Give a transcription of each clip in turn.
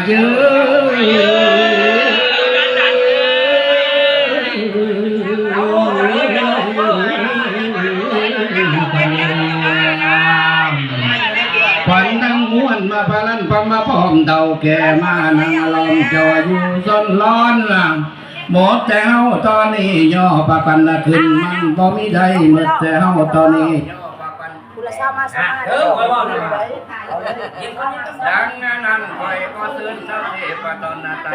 ເອີຍ ຂວັນທັງມວນມາພາລັນພາມາພ້ອມເຖົ້າແກ່ມານັ່ງອາລອມເຈົ້າຢູ່ຊ້ອນລອນ ໝົດແຕ່ເຮົາຕອນນີ້ຍໍພາກັນລະຂຶ້ນມັນບໍ່ມີໃດ ໝົດແຕ່ເຮົາຕອນນີ້ ຜູ້ລະຊາວມາຊາວມາ ເອີ ຂ້ອຍເວົ້ານຳ ດັ່ງນັ້ນຂ້ອຍຂໍເຊີນຊາວເທບຕອນນາໄຕ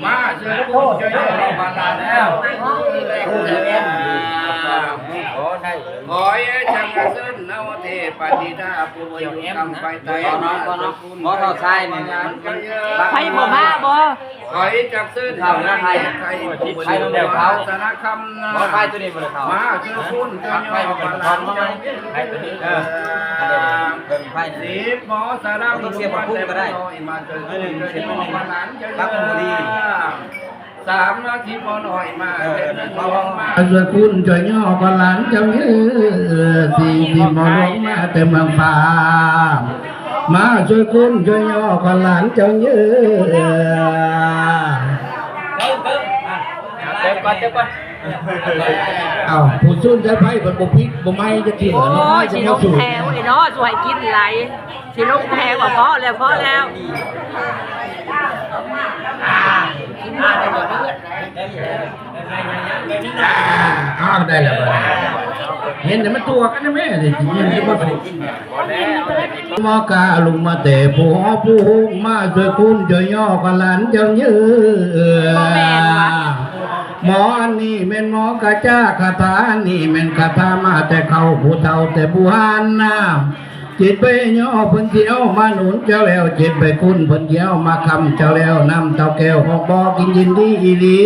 ມາເຊີນຜູ້ຊ່ວຍເຫຼືອເຮົາມານານແລ້ວ ຂໍໃຫ້ຈັກເຊີນເຮົາເທບຕິດາຜູ້ຢູ່ກຳໄປໄຕ ໝໍເຖົ້າຊາຍນີ້ ໃຜບໍ່ມາບໍ່? ຂ້ອຍຈັກເຊີນເຈົ້ານາງໃຫ້ໄປຜູ້ເພິ່ນຢູ່ວາສະນາຄຳນາ ໄຟຕົວນີ້ບໍ່ໄດ້ເຂົ້າ ມາເຊີນຄຸນເຈົ້າຍອດບາລານເຈົ້າເອີຍ ເອີ ເບິ່ງໄຟນີ້ ສິບໝໍສາລາມີ ຕ້ອງເສຍບາບກຸ້ງກໍໄດ້ ມາເຊີນຄຸນເຈົ້າຍອດບາລານເຈົ້າເອີຍ ສາມນາທີພໍໜ້ອຍມາ ເອີ ເອີ ເອີ ມາຊ່ວຍຄຸນຊ່ວຍຍອດບາລານເຈົ້າເອີຍ ສິບໝໍຫຼວງມາແຕ່ເມືອງຟ້າ ມາຊ່ວຍຄຸນຊ່ວຍຍອດຂອງຫຼານເຈົ້າເອີຍ ເຕີມກ່ອນ ເຕີມກ່ອນ ເອົ້າ ຜູ້ສູນໃຊ້ໄຟເພິ່ນບໍ່ປິດບໍ່ໄໝ້ຈັກເທື່ອເນາະ ໂອ້ຍ ຊິລົງແຖວນີ້ເນາະ ຊ່ວຍກິນຫຼາຍ ຊິລົງແຖວວ່າພໍແລ້ວ ພໍແລ້ວ. ອ້າວ ໄດ້ແລ້ວ ເຫັນແຕ່ມັນຕົວກັນນະແມ່ ຊິກິນມັນຊິບໍ່ສຸກ ໝໍກາລຸງມາແຕ່ຜູ້ຫໍຜູ້ໂຮງ ມາຊ່ວຍຄູນຊ່ວຍຍໍກັບຫຼານເຈົ້າເຍີ ບໍ່ແມ່ນຫວາ ໝໍອັນນີ້ແມ່ນໝໍກະຈາ ຄາຖາອັນນີ້ແມ່ນຄາຖາມາແຕ່ເກົ່າ ຜູ້ເຖົ້າແຕ່ບູຮານນາ ເຈັດໃບຍໍເພິ່ນຊິເອົາມາໜູນເຈົ້າແລ້ວ ເຈັດໃບຄູນເພິ່ນຊິເອົາມາຄ້ຳເຈົ້າແລ້ວ ນ້ຳເຕົ້າແກ້ວຂອງບໍ່ກິນຍິນດີອີ່ຫຼີ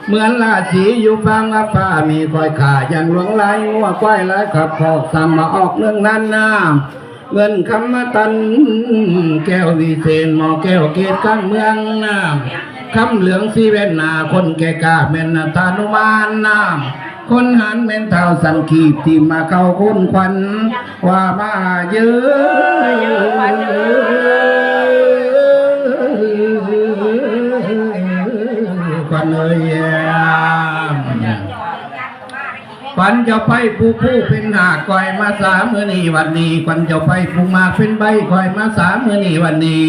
ເໝືອນລາສີຢູ່ຝັ່ງຟ້າ ມີຄອຍຂ້າຢ່າງຫຼວງຫຼາຍ ງົວຄວາຍຫຼາຍຂັບຄອກ ສາມມາອອກເລື່ອງນັ້ນນາ ເງິນຄຳມາຕັນ ແກ້ວວິເສນ ໝໍແກ້ວເກດກາງເມືອງນາ ຄຳເຫຼືອງສີແວ່ນໜ້າ ຄົນແກ່ກ້າແມ່ນທານຸມານນາ ຄົນຫານແມ່ນທ້າວສັນກີບ ທີ່ມາເຂົ້າຄູນຂວັນ ວ່າມາເຢີ ຂວັນເອີຍ ຂວັນເຈົ້າໄປປູກພູເປັນຮາກ ຂ້ອຍມາສາມື້ນີ້ວັນນີ້ ຂວັນເຈົ້າໄປປູກໝາກເປັນໃບ ຂ້ອຍມາສາມື້ນີ້ວັນນີ້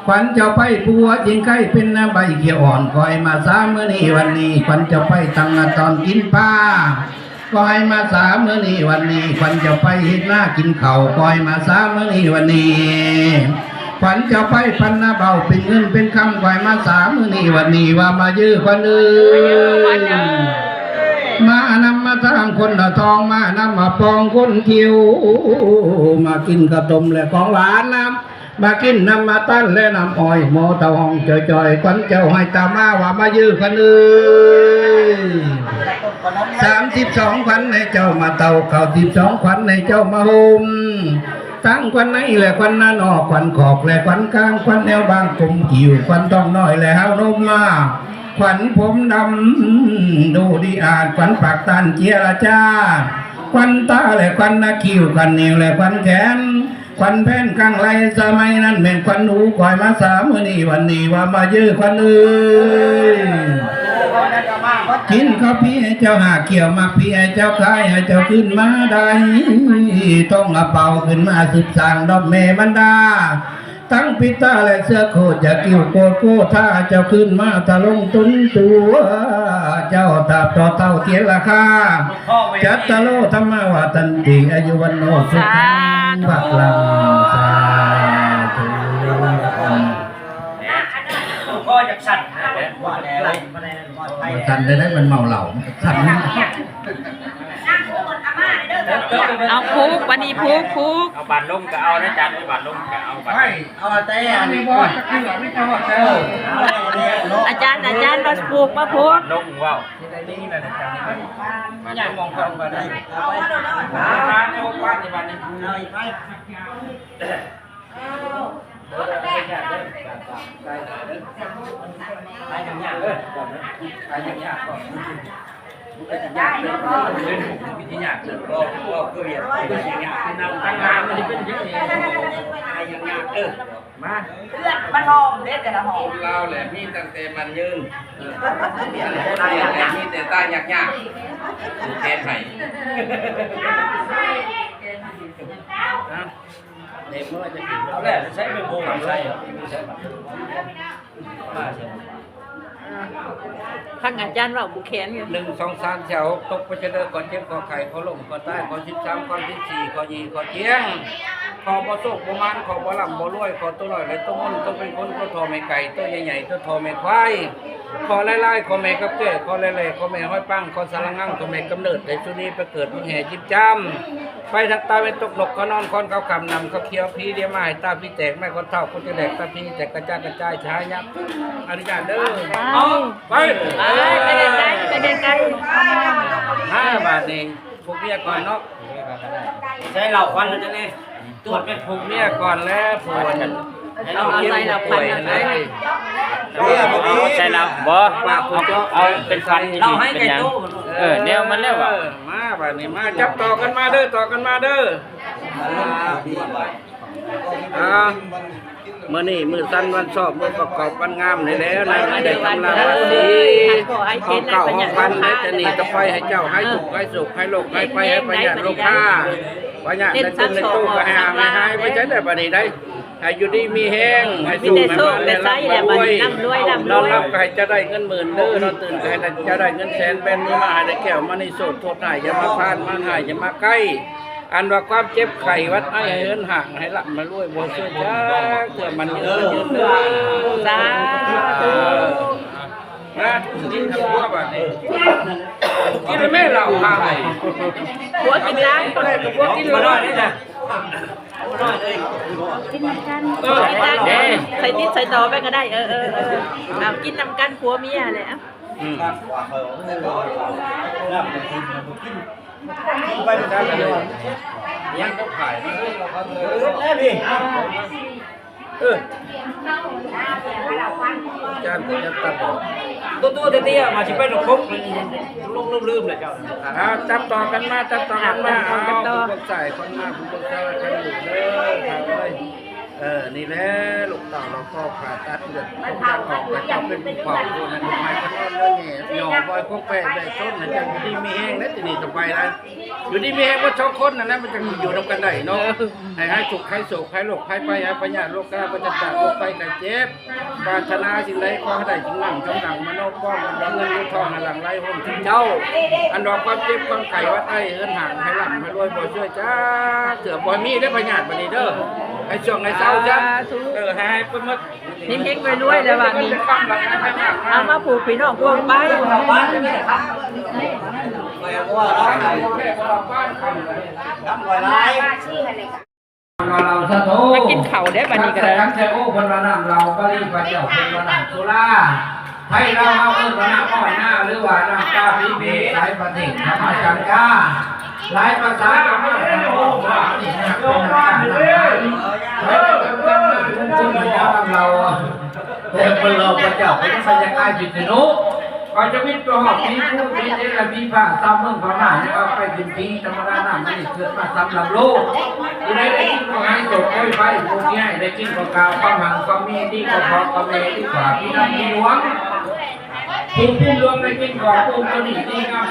ຂວັນເຈົ້າໄປປູກຫົວຈິງໄຄເປັນໃບຂຽວອ່ອນ ຂ້ອຍມາສາມື້ນີ້ວັນນີ້ ຂວັນເຈົ້າໄປຕັ້ງຕອນກິນປາ ຂ້ອຍມາສາມື້ນີ້ວັນນີ້ ຂວັນເຈົ້າໄປເຮັດນາກິນເຂົ້າ ຂ້ອຍມາສາມື້ນີ້ວັນນີ້ ຂວັນເຈົ້າໄປປັນນາເບົາເປັນເງິນເປັນຄຳ ຂ້ອຍມາສາມື້ນີ້ວັນນີ້ ວ່າມາເຢີຂວັນເອີຍ ມານຳມາທາງຄົນລະທອງ ມານຳມາປອງຄົນຄິວ ມາກິນເຂົ້າຕົ້ມ ແລະ ຂອງຫວານນຳ ມາກິນນ້ຳມາຕານ ແລະ ນ້ຳອ້ອຍ ໝໍເຖົ້າຮ້ອງຈ່ອຍໆ ຂວັນເຈົ້າໃຫ້ຕາມາ ວ່າມາເຢີຂວັນເອີຍ ສາມສິບສອງຂວັນໃຫ້ເຈົ້າມາເຕົ້າ ເກົ້າສິບສອງຂວັນໃຫ້ເຈົ້າມາໂຮມ ທັງຂວັນໃນ ແລະ ຂວັນນານອກ ຂວັນຂອກ ແລະ ຂວັນກາງ ຂວັນແນວບາງກົມກິ່ວ ຂວັນທ້ອງນ້ອຍ ແລະ ຫາວນົມມາ ຂວັນຜົມດຳດູດີອາດ ຂວັນປາກຕານເຈລະຈາ ຂວັນຕາ ແລະ ຂວັນໜ້າຄິ້ວ ຂວັນນິ້ວ ແລະ ຂວັນແຂນ ຂວັນແຜນກັງໄລ ສະໄໝນັ້ນແມ່ນຂວັນຫູ ຂ້ອຍມາສາມື້ນີ້ວັນນີ້ ວ່າມາເຢີຂວັນເອີຍ ກິນເຂົ້າປີໃຫ້ເຈົ້າຫາກ ຂ້ຽວໝາກປີໃຫ້ເຈົ້າຂາຍ ໃຫ້ເຈົ້າຄືນມາໄດ້ ທ້ອງອະເປົາຂຶ້ນມາສືບສ້າງດອກແມ່ບັນດາ ທັງປິດຕາ ແລະ ເສືອໂຄດ ຢ່າກິ່ວໂກດໂກທາ ເຈົ້າຄືນມາທະລົງຕົນຕົວ ເຈົ້າຕາບຕໍ່ເຕົ້າທຽນລາຄາ ຈັດຕະໂລທຳມະວາທັນຕິ ອາຍຸວັນໂນສຸຂັງ ພະລັງ ສາທຸ ພໍຈັກສັ່ນ ບໍ່ທັນໄດ້ ໄດ້ມັນເມົາເຫຼົ້າ ມັນກໍສັ່ນ ເອົາຜູກ ບັດນີ້ຜູກ ຜູກ ເອົາບາດລົງກໍເອົານະ ຈານ ບາດລົງກໍເອົາ ບາດ ເອົາແຕ່ອັນນີ້ບໍ່ຈັກເທື່ອ ມີແຕ່ວ່າແຕ່ ອາຈານ ອາຈານ ມາຜູກ ມາຜູກ ລົງເວົ້າ ນີ້ແຫຼະ ອາຈານ ມາຈັບມອງເຂົາບາດນີ້ ເອົາມາໂລດ ມາແນວກວ້າງນີ້ ບາດນີ້ ເອົາອີກໄປ ວິທະຍາກອນ ກໍ ກໍຄືວຽກ ກໍຄືວຽກ ທາງງານມັນຈະເປັນຈັ່ງນີ້ ເອີ ມາ ເພື່ອນມາຫ້ອມເດ້ ແຕ່ລະຫ້ອງ ຄົນລາວແຫຼະ ມີຕັ້ງແຕ່ໝັ້ນຍືນ ເອີ ມີແຕ່ຕາຍຍາກໆ ແທນໃຫ້ ເອົາແຫຼະ ໃຊ້ເປັນໂບກໃຊ້ ຟັງອາຈານເວົ້າຜູ້ແຂນຢູ່ ໜຶ່ງ ສອງ ສາມ ສີ່ ຫ້າ ຫົກ ຕົກໄປຈະເດີ ຂໍເຈັບ ຂໍໄຂ້ ຂໍລົ້ມ ຂໍຕາຍ ຂໍສິບສາມ ຂໍສິບສີ່ ຂໍຫຍິ້ງ ຂໍຈຽງ ຂໍບໍ່ໂຊກບໍ່ໝານ ຂໍບໍ່ລ່ຳບໍ່ລວຍ ຂໍໂຕນ້ອຍ ແລະ ໂຕມົນ ໂຕເປັນຄົນ ໂຕທໍ່ແມ່ໄກ່ ໂຕໃຫຍ່ໆ ໂຕທໍ່ແມ່ຄວາຍ ຂໍຫຼາຍໆ ຂໍແມ່ກັບແກ້ ຂໍແຫຼໆ ຂໍແມ່ຫ້ອຍປັງ ຂໍສາລະງັງ ຂໍແມ່ກຳເນີດ ໃຫ້ສຸນີໄປເກີດເມືອງແຮ່ຈິບຈາມ ໄປທາງຕາເວັນຕົກນົກຂະນອນຄອນຂາວຄ່ຳ ນຳຂາວຂຽວຜີເລຍມາໃຫ້ຕາຜີແຕກ ໄມ້ຂອນເທົ້າຄົນຈະແດກ ຕາຜີແຕກກະຈາກກະຈາຍ ຊາຍະ ອະນຸຍາດເດີ ເອົາ ໄປ ໄປ ໄປແດກໄກ່ ໄປແດກໄກ່ ມາບາດນີ້ ຜູກເມຍກ່ອນເນາະ ໃສ່ເຫຼົ້າຄວັນແລ້ວຈັ່ງນີ້ ຕວດໄປຜູກເມຍກ່ອນແລ້ວ ຜູກ ໃຫ້ເຮົາເອົາໃສ່ເຫຼົ້າຄວັນ ເອົາໃສ່ເຫຼົ້າ ບໍ່ ເອົາ ເອົາເປັນຄວັນດີໆ ເປັນຫຍັງ ເອີ ແນວມັນແລ້ວ ເອີ ມາບາດນີ້ ມາ ຈັບຕໍ່ກັນມາເດີ ຕໍ່ກັນມາເດີ ອ່າ ມື້ນີ້ມື້ສັນວັນຊອບ ມື້ປະກອບວັນງາມນີ້ແຫຼະ ນາຍໄດ້ທຳລານພາສີ ຂອງເກົ່າຂອງພັນ ແລະ ຈະໜີຕະໄປໃຫ້ເຈົ້າ ໃຫ້ທຸກ ໃຫ້ໂສກ ໃຫ້ໂລກ ໃຫ້ໄພ ໃຫ້ພະຍາດໂລຄາ ພະຍາດໃນຕຶ້ງໃນຕູ້ ກໍໃຫ້ຫ່າງໃຫ້ຫາຍໄປໃສແດ່ບາດນີ້ໄດ້ ໃຫ້ຢູ່ດີມີແຮງ ໃຫ້ໂຊກໃຫ້ມານ ໃຫ້ລ່ຳໃຫ້ລວຍ ນອນຫຼັບກໍໃຫ້ເຈົ້າໄດ້ເງິນໝື່ນເດີ ນອນຕື່ນກໍໃຫ້ເຈົ້າໄດ້ເງິນແສນ ແບມືມາໃຫ້ໄດ້ແກ້ວມະນີໂຊດ ໂທດຮ້າຍຢ່າມາຜ່ານ ມານຮ້າຍຢ່າມາໃກ້ ອັນວ່າຄວາມເຈັບໄຂ້ຫວັດໄອ ໃຫ້ເຫີນຫ່າງ ໃຫ້ລ່ຳໃຫ້ລວຍ ບໍ່ຊ່ວຍຈັກເທື່ອ ໝັ້ນຍືນ ໝັ້ນຍືນເດີ ສາທຸ ມາກິນເຂົ້າຄົວບາດນີ້ ກິນແມ່ເຫຼົ້າພາໄປ ຜົວກິນຫຼາຍ ໄດ້ກັບຜົວກິນຫຼາຍ ກິນນຳກັນ ເອີ ໃສ່ຕິດໃສ່ຕໍ່ໄປກໍໄດ້ ເອີ ເອີ ເອີ ເອົາກິນນຳກັນຜົວເມຍແຫຼະ ອືມ ໄປນຳກັນເລີຍ ຍັງບໍ່ຂາຍມາເລີຍ ເອີ ຈານກໍຍັງຕັດອອກ ໂຕໆ ເຕ້ຍໆ ມາຊິໄປນຳຄົບ ລົງລືມໆ ແລ້ວເຈົ້າ ອ່າ ຈັບຕໍ່ກັນມາ ຈັບຕໍ່ກັນມາ ອ່າ ເອົາ ຈັບຕໍ່ ຜູ້ເບິ່ງຊ້າຍຄົນມາ ຜູ້ເບິ່ງຂວາຄົນຢູ່ເດີ ເອີ ເອີ ນີ້ແຫຼະ ລູກເຕົ້າເຮົາກໍຜ່າຕັດເລືອດຕົກເລືອດອອກ ແລ້ວເຈົ້າເປັນຜູ້ເຝົ້າ ຜູ້ນັ້ນໃຫ້ເພິ່ນນອນເດີ ຫຍໍ້ບໍ່ໃຫ້ພວກແປແບກຊົນ ໃຫ້ເຈົ້າຢູ່ດີມີແຮງ ແລະ ທີ່ນີ້ຕໍ່ໄປນະ ຢູ່ດີມີແຮງເບິດສອງຄົນນັ້ນນະ ມັນຈັ່ງຢູ່ນຳກັນໄດ້ເນາະ ໃຫ້ຫາຍທຸກ ຫາຍໂສກ ຫາຍໂລກ ຫາຍໄພ ຫາຍພະຍາດໂລກາ ປາສະຈາກໂລກໄພໄຂ້ເຈັບ ປາດຖະໜາສິ່ງໃດຂໍໃຫ້ໄດ້ ສົມຫວັງສົມດັ່ງມະໂນປອງ ເງິນທອງໃຫ້ຫຼັ່ງໄຫຼໂຮມເຖິງເຈົ້າ ອັນວ່າຄວາມເຈັບຄວາມໄຂ້ຫວັດໄອ ເຫີນຫ່າງ ໃຫ້ລ່ຳໃຫ້ລວຍ ບໍ່ຊ່ວຍຈັກເທື່ອ ບໍ່ໃຫ້ມີເດີພະຍາດບາດນີ້ເດີ ໃຫ້ຊ່ວງໃຫ້ເຊົາຊະ ສາທຸ ເອີ ໃຫ້ ໃຫ້ເພິ່ນໝົດ ເຮັງໆ ລວຍໆ ແລ້ວບາດນີ້ ເອົາມາຜູກພີ່ນ້ອງພວກໄປ ມາກິນເຂົ້າເດ້ ບາດນີ້ກໍໄດ້ ເພິ່ນວ່ານ້ຳເຫຼົ້າ ບາລີພະເຈົ້າເພິ່ນວ່ານ້ຳສຸລາ ໄທລາວເຮົາເອີ້ນວ່ານ້ຳອ້ອຍນາ ຫຼືວ່ານ້ຳຕາຜີເພ ສາຍປະເທດ ທຳມະຈັນກາ ຫຼາຍພາສາກໍມາ ເພິ່ນວ່ານີ້ນະ ເປັນນ້ຳຕາ ນ້ຳຕາ ເອີ ນ້ຳເຫຼົ້າ ແຕ່ເພິ່ນເລົ່າພະເຈົ້າເພິ່ນໄປຢາກອາຍພິດຊະນຸ ຂ້ອຍຈະວິດໄປຮອດຜີພູ ຜີເທລະ ຜີຟ້າ ຊາວເມືອງພະມ້າ ແລ້ວກໍໄປຂຶ້ນຜີທຳມະດາ ນ້ຳອັນນີ້ເກີດມາສຳລັບໂລກ ຜູ້ໃດໄດ້ກິນກໍໃຫ້ໂຊກໂອຍໄພ ຜູ້ທີ່ໃຫ້ໄດ້ກິນກໍກ່າວຄວາມຮັ່ງຄວາມມີ ດີກໍພໍ່ກໍແມ່ ດີກວ່າພີ່ນ້ອງພີ່ຫຼວງ ຜູ້ພູມຫຼວງໄດ້ກິນກໍພູມຕົວນີ້ດີງາມ